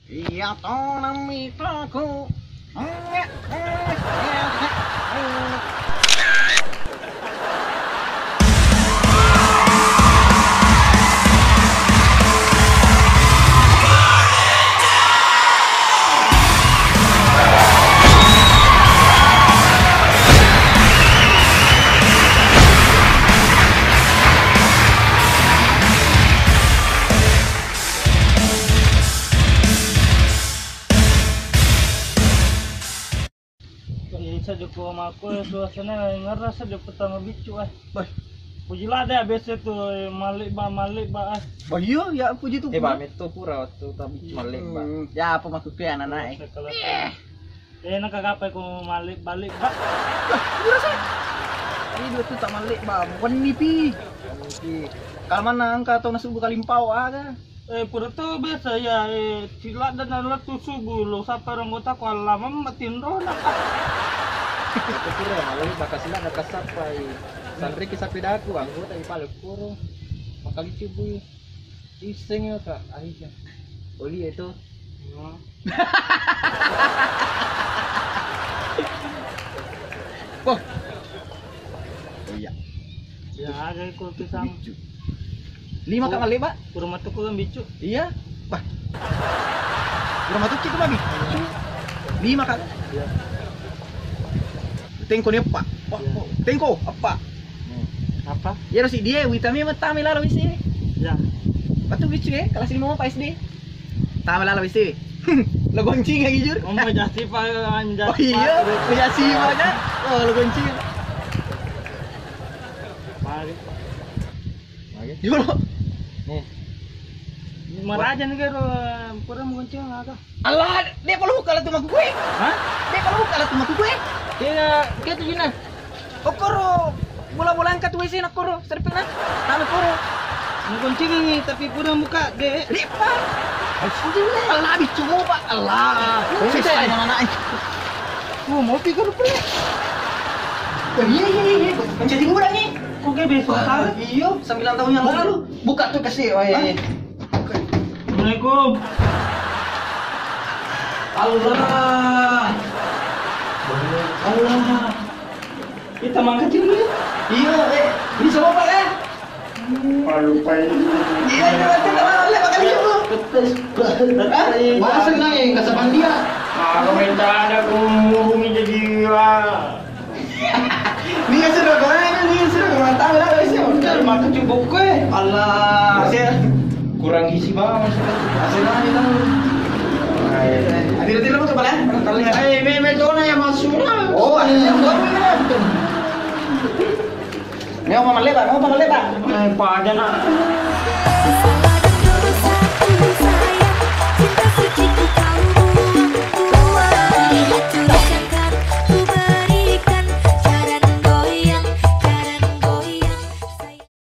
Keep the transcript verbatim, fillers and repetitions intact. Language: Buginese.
Iya to namitaku. Bisa joko mako suasana ngerasa joko pertama biccu eh. Bah. Puji ladde biasa tu malik ba malik ba ah. Bah iya ya puji tu. Eh ba metto pura waktu tak biccu malik ba. Hmm, ya apa maksudnya anak-anak eh. Eh, nakagapai ko malik-balik, Pak? Lah, pura sa. Ini dua tu tak malik, Bang. Wenni pi. Wenni pi. Kalau mana engka tau nasu buka limpau aga? Eh, pura tu biasa ya, eh, sila dan adalah tu subuh lo sapa anggota ko Allah mama tinro na. Aku pura malu bakal sila nak kasapa i. Sanriki sapedaku anggota i pale puro. Makali subuh. Iseng ya, Kak, Aisyah. Oli itu. Wah. Oh iya. Ya, ada ikut pisang. Bicu. Lima kak malik, Pak? Kurma tuku kan bicu. Iya. Bah. Kurma tuku itu mah bicu. Lima kak. Iya. Tengko ni apa? Wah, iya. Tengko apa? Apa? Iya si dia, wita mi tama lalo wisi. Ya. Batu bicu ya, kelas lima apa S D? Tama lalo wisi. Lo goncing ya jujur. Oh, mau jasi pa anjay. Oh iya, jasi aja. Oh, lo goncing. Mari. Mari. Yo lo. Nih. Maraja nih karo pura mau goncing aga. Allah, dia perlu buka lah tu maku gue. Hah? Dia perlu buka lah tu maku gue. Dia, dia tu Juna. Okkoro, bola-bola angkat W C na koro, serpina. Tama koro. Mugoncingi tapi pura muka de. Ripa. Allah bicumu pak. Allah. Sisa yang anak. Mau mau pikir pula. Oh iya iya iya. Mencet hiburan nih. Kok kayak biasa. Iyo, sembilan tahun yang lalu. Buka tuh kasih. Oh iya. Assalamualaikum. Allah. Allah. Kita makan dulu ya. Iya, eh, ini siapa, Pak, ya? Malu, Pak. Iya, iya, betul, Pak. Oleh makan dulu. Betul. Hah? Wah, senang ya, nggak sama dia. Aku minta ada aku menghubungi jadi, Wah. Ni sudah kau ni sudah kau tahu lah sih. Udah mata cubuk kue. Allah. Masih kurang gizi banget. Masih nanya tahu. Ada tidak mau kepala? Eh, me me tona yang masuk. Oh, ada yang baru ya. Ini apa melebar? Apa melebar? Eh, pada nak.